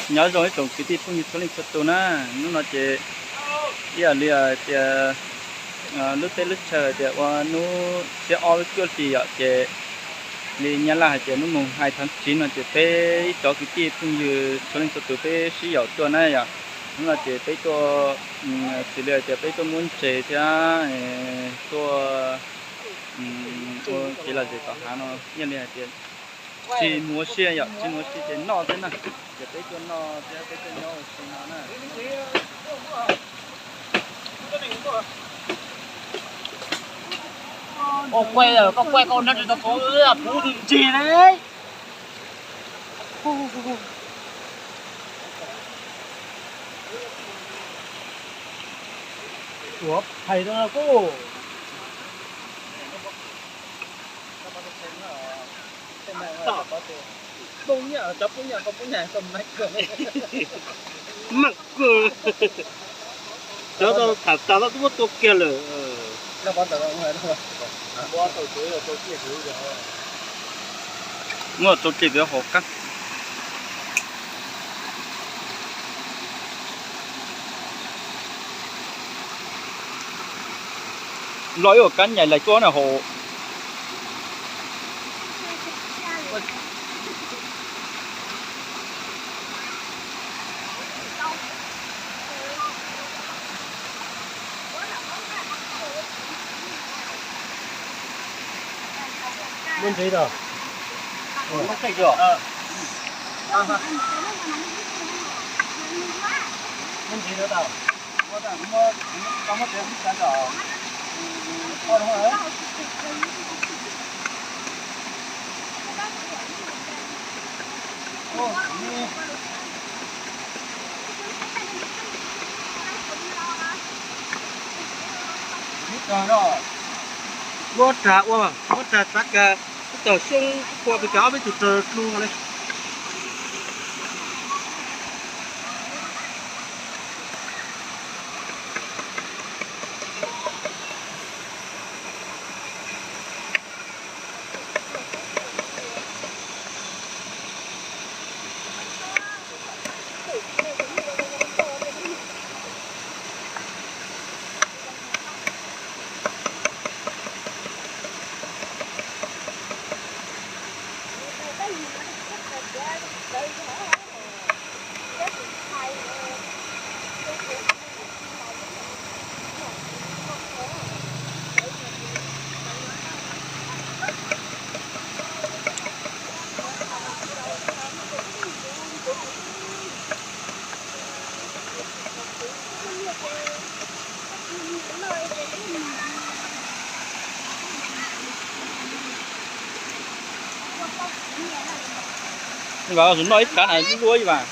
Nyob zoo ib tsoom kwv tij phooj ywg txhua leej txhua tus na, hnub no ces ib yam li hais tias lub teb lub chaw tias ua hnub xiab ob lub cuaj hli yom, ces li Nyab Laj hais tias hnub mùng hai tháng chín no ces peb ib cov kwv tij phooj ywg txhua leej txhua tus peb sib yaum tuaj na yom. Hnub no ces peb tuaj, xws li hais tias peb tuaj muab ntses thiab tuaj ua kev lom zem tom hav no, ib yam li hais tias tsis muaj sia yom, tsis muaj sia ces noj xwb na. Ces peb tuaj noj thiab peb tuaj nyob ua si no na. Koj quay, koj quay koj nrhiav tsis tau kuv, kuv tus ntsis ne. Ua pais rau kuj. Meej kawg. Cov tau tham tas lawm twb muab tua kiag lawm. Muab rau ces peb haus kab. Los ib hom kab nyaim laim tuaj na haus. Muab ntses tau. Muab ntses tau. Muab rag ua, muab rag txav kag, ib tog xyoob phua pes kag ob peb tug raws dlua li. Vas, noj ib kab na luaj ib vas.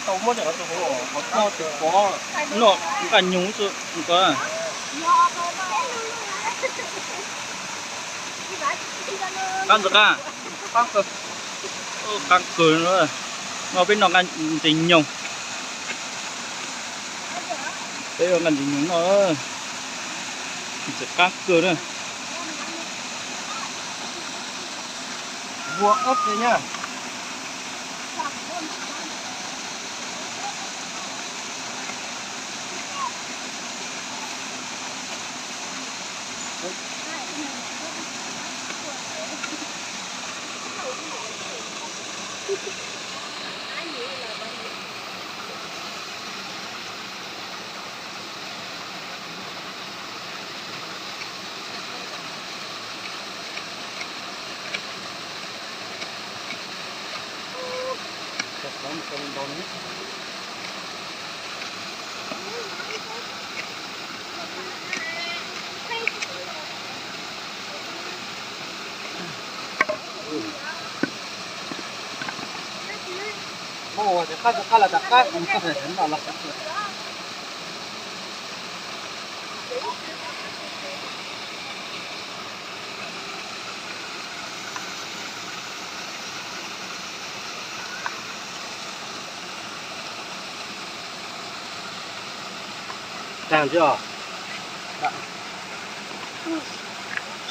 Tau muab cov tus hauv, hauv tog tus pov. Noj nqaij nyoog xwb. Qab ntxawg qab. Qab kawg. No peb noj ntses nyoog. Peb ua nqaij ntses nyoog noj, ntxim qab kawg na. Vua ëb li na.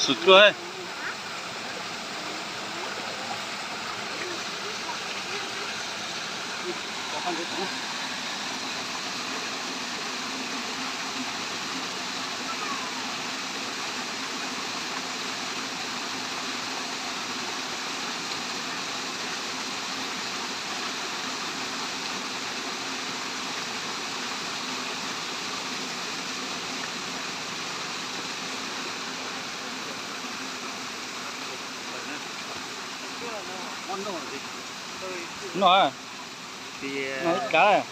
Xwm tuaj. No, no ib kav.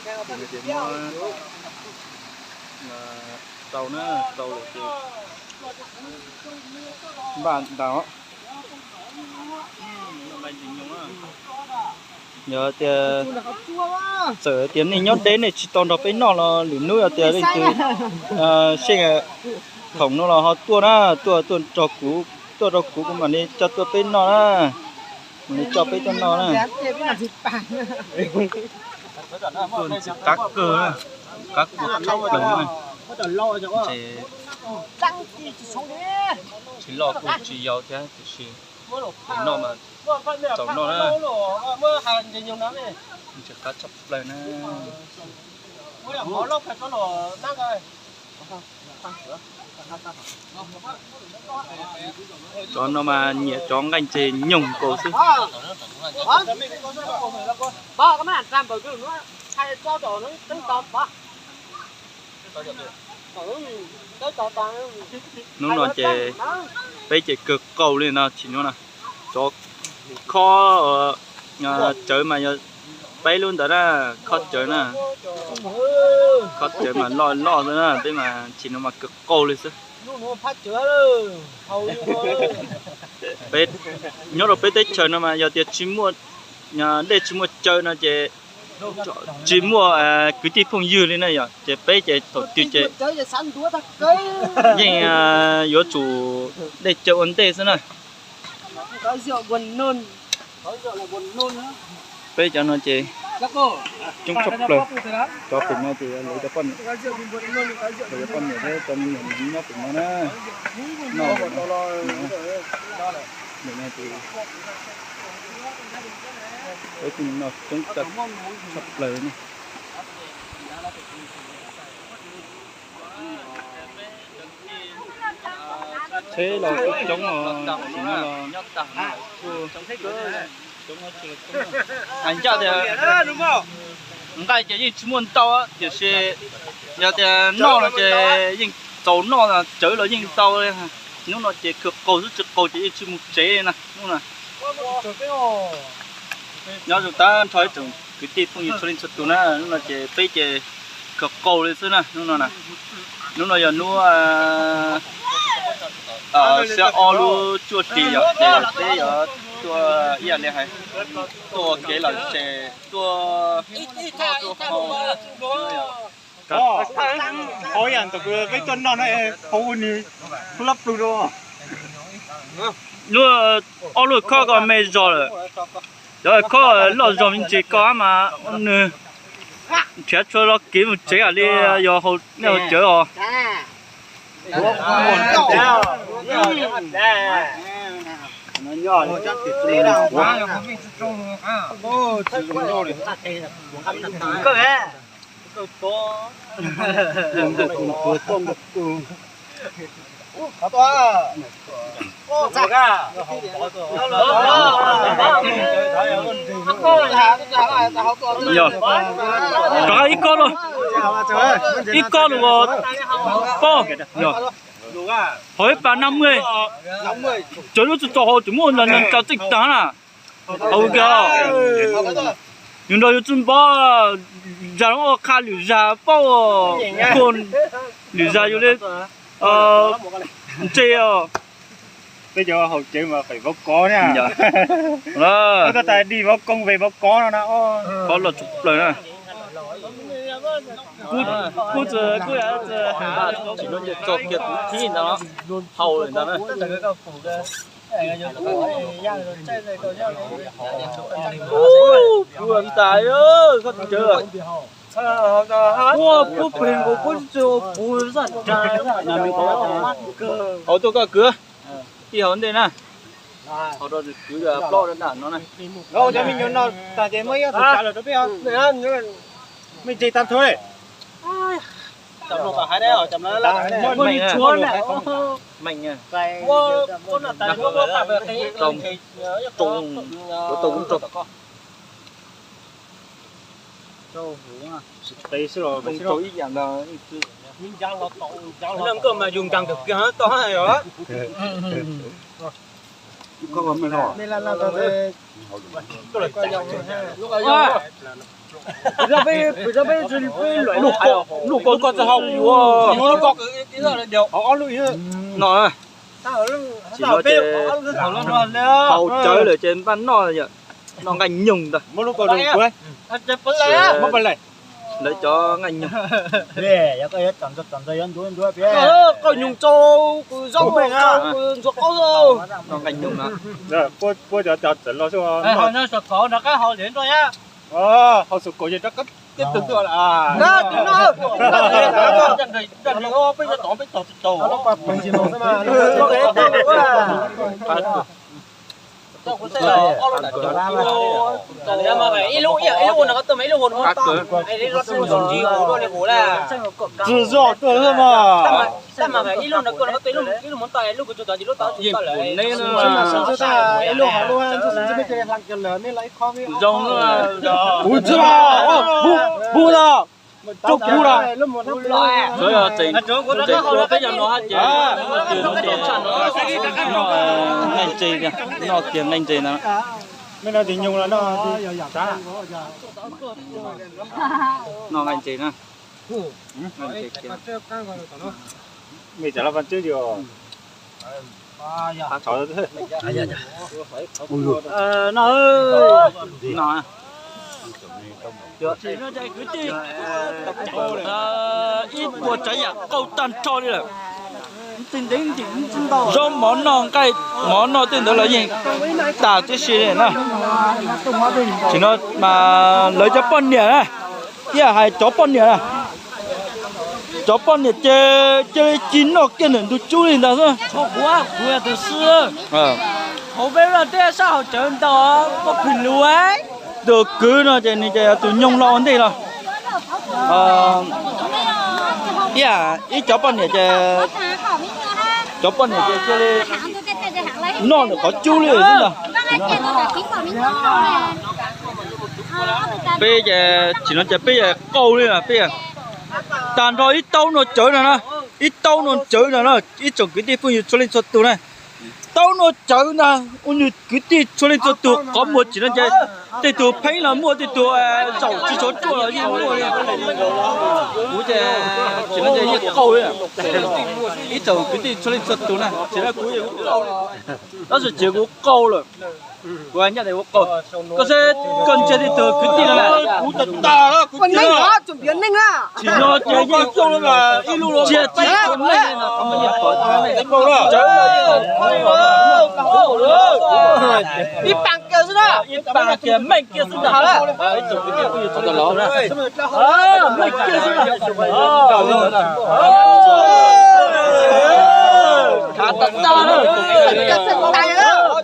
Tau na, tau lawm ces npaj ntag. Yog tias txawm tias nej nyob deb nej tsis tau nrog peb noj los lwm hnub yog tias leej twg seb, thaum no los ho tuaj na, tuaj tuaj nrog kuv, tuaj nrog kuv kuv mam li coj tuaj peb noj na, mam li coj peb tuaj noj na. Tuaj ntxim qab kawg na, qab kawg tshaj plaws na. Ces tsis loj kuj tsis yau thiab tiam sis noj mas txaus noj na. Ntxim qab tshaj plaws na. Cov no mas nyiam cov nqaij ntse nyoog nkaus xwb. Hnub no ces peb ces kawg qaug li no, chim no na. Cov khob cawv mas yog peb lub ntawd na, khob cawv na, khob cawv mas loj loj xwb na, peb mas chim no mas kawg qaug li xwb. Peb nyob rau peb teb chaws no mas yog tias tsis muaj dej tsis muaj cawv no ces tsis muaj kwv tij phooj ywg li na yom, ces peb ces thaum twg ces yeej yuav tsum dej cawv ua ntej xwb na. Peb cov no ces coob tshaj plaws. Cov pem no ces lawv cov poj niam, lawv cov poj niam thiab cov me nyuam nyob pem no na. Noj pem no ces peb kuj noj coob tshaj plaws na. Tsheb los kuj coob os, tam sim no los kuj coob, hais ncaj tias nqaij ces yeej tsis muaj ntau tiam sis yog tias noj no ces yeej txaus noj, cawv los yeej ntau li. Hnub no ces kawg qaug xwb, tsis qaug ces yeej tsis mus tsev li na hnub no. Nyob zoo tag nrho ib tsoom kwv tij phooj ywg txhua leej txhua tus na, hnub no ces peb ces kawg qaug li xwb na hnub no na. Hnub no yog hnub xiab ob lub cuaj hlis yom, ces peb yuav tuaj ib yam li hais, tuaj ua kev lom zem, tuaj noj tuaj haus. Hauv yam ntawm peb tuaj noj no, hauv ua nws lab plug rau. Lub, ob lub khob ko me zog lawm, cov khob loj zog me ntsis ko mas nws nrhiav tshua los kev mus tsev li, yog nej haus cawv os. Yog, rov qab ib kob los, ib kob los paub, yog, hauv ib pas năm mươi, cov lub txog txog hauv tseem muaj nco txeej tag na. Hauv kiag, yus nrog yus tsis npov, zag lub qha lwm zag paub, kua lwm zag yus li ntse os. Peb cov haus cawv mas phải báo cáo nha. Báo cáo tài đi báo công về báo cáo no na. Qhov loj tshaj plaws na. Kuv txawm kuv txawm tsis txog kiag kuv thib ntag, haus lawm ntag na. Puas ntais, koj tsis cawv. Puas puas pem nkaus puas tsis puas zaj dais. Haus tuaj koj kwv, ib haus ntej na. Haus rau kwv plaub dam no na. Cov me nyuam no tag ces muab ib ob tug tsav los rau peb os. Mej ntse tag nrho li. Nkauj mas yus nkees kawg kiag tau. Lub ko txawm hau yuav no, tsis no ces haus cawv lawm ces npaj noj yom, noj nqaij nyoog ntag. Lawv cov nqaij nyoog, qoj nyoog tsau, zaub tsau, ntxuag qaub, noj nqaij nyoog no. Puab cov txawm los xwb. Hau xum kaum ces rov qab tib tug tuaj lawm. Ib lub, ib lub ua no koj tuaj mas ib lub hu no. Tsis zog tuaj xwb mas. Ib lub no koj tuaj ib lub, ib lub mus tau ib lub kuv tsuas tau ib lub tau tsis tau lawm. Zoo, kuv tsis, pub da, tso pub da. Nqaij ntse, nqaij ntse na. Mej no tis nyoog los no, noj nqaij ntse na. Mej tsam laj paj tswb yog. No, ib puas tsav yam qau tag nrho li lawm. Zaub mov noj nqaij mov noj tej ntawd los yeej tas tib si li na. Tsis no mas lawv cov poj niam na, ib yam hais cov poj niam na, cov poj niam ces cia li ci noj kiag ntawm ntug cub li ntawd xwb. Hauv peb tej sab hauv cawv ntau poj khwm lus. Tus kwv no ces nws ces yog tus nyoog los ua ntej los. Ib yam ib cov poj niam ces, cov poj niam ces cia li noj ntawm qhov cub li xwb ntag. Peb ces tsis no ces peb qau li na, peb tag nrho ib taub no cawv no na, ib taub no cawv no na, ib tsoom kwv tij phooj ywg txhua leej txhua tus na. Taub no cawv ntag, ua nws kwv tij txhua leej txhua tus qhov muag tsis no ces tej tug pheeb los muaj, tej tug zaum tsis tshua ruaj los yeej muaj li. Kuv ces tsis no ces yeej qau li. Ib tsoom kwv tij txhua leej txhua tus na, tsis no kuv yeej qau li. Tab sis tsis kuv qau lawm, kuv hais nyaj tias kuv qau. Koj saib koj ntsia tej tug kwv tij no na, kuv tag tag, kuv tsis no ces yeej cia tsis tshua meej li no. Ib pas kiag xwb na, ib pas kiag meej kiag xwb ntag. Meej kiag xwb. Khav tas tas,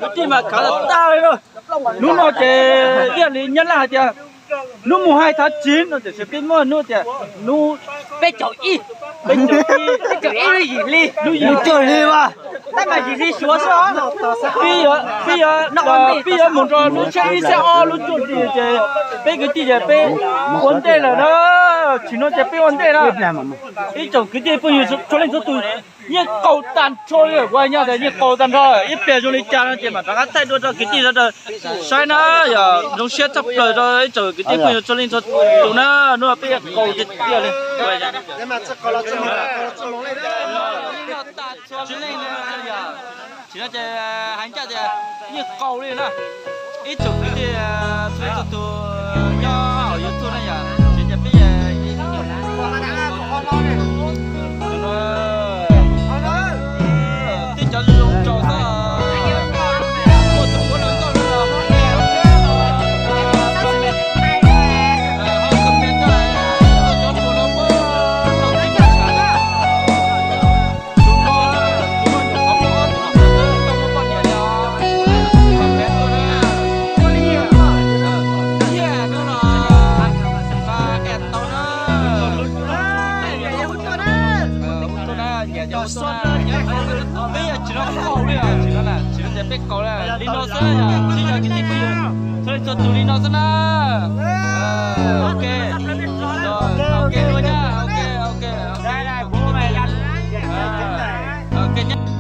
kwv tij mas khav tas tas li. Hnub no ces ib yam li Nyab Laj hais tias hnub mùng hai tháng chín no tiam sis peb muab hnub tias hnub peb caug ib, peb caug ib, peb caug ib lub yim hli, lub yim hli, tab mas yim hli Suav xwb os. Peb yuav, peb yuav, peb yuav mus rau lub xiab ib xiab ob lub cuaj hli ces peb kwv tij ces peb ua ntej lawm na. Tsis no ces peb ua ntej na. Ib tsoom kwv tij phooj ywg txhua leej txhua tus yeej qau tag nrho li, kuv hais nyaj tias yeej qau tag nrho. Ib pliag zoo li cas no ces mam rov qab thaij dua rau kwv tij sawv daws saib na. Yog zoo siab tshaj plaws rau ib tsoom kwv tij phooj ywg txhua leej txhua tus na, hnub no peb yeej qau tiag tiag li. Tsis no ces hais ncaj tias yeej qau li na. Ib tsoom kwv tij txhua leej txhua tus nyob hauv YouTube na yom, tsis ces peb yeej tib cov zoo zoo tsaus xwb. Muaj tus muab lawv nkauj li los ho comment, ho comment coj cov tus no muab tau tib cov tshav na. Tus no, tus no nyuam qhuav muaj ob tug no tau muab poj niam li os. Comment tuaj na. Ua li, ua li no los. Peb yog tsis no qaug li, tsis no na, tsis no ces peb qaug li no xwb, sib zog kwv tij phooj ywg, txhua leej txhua tus li no xwb na. Ok.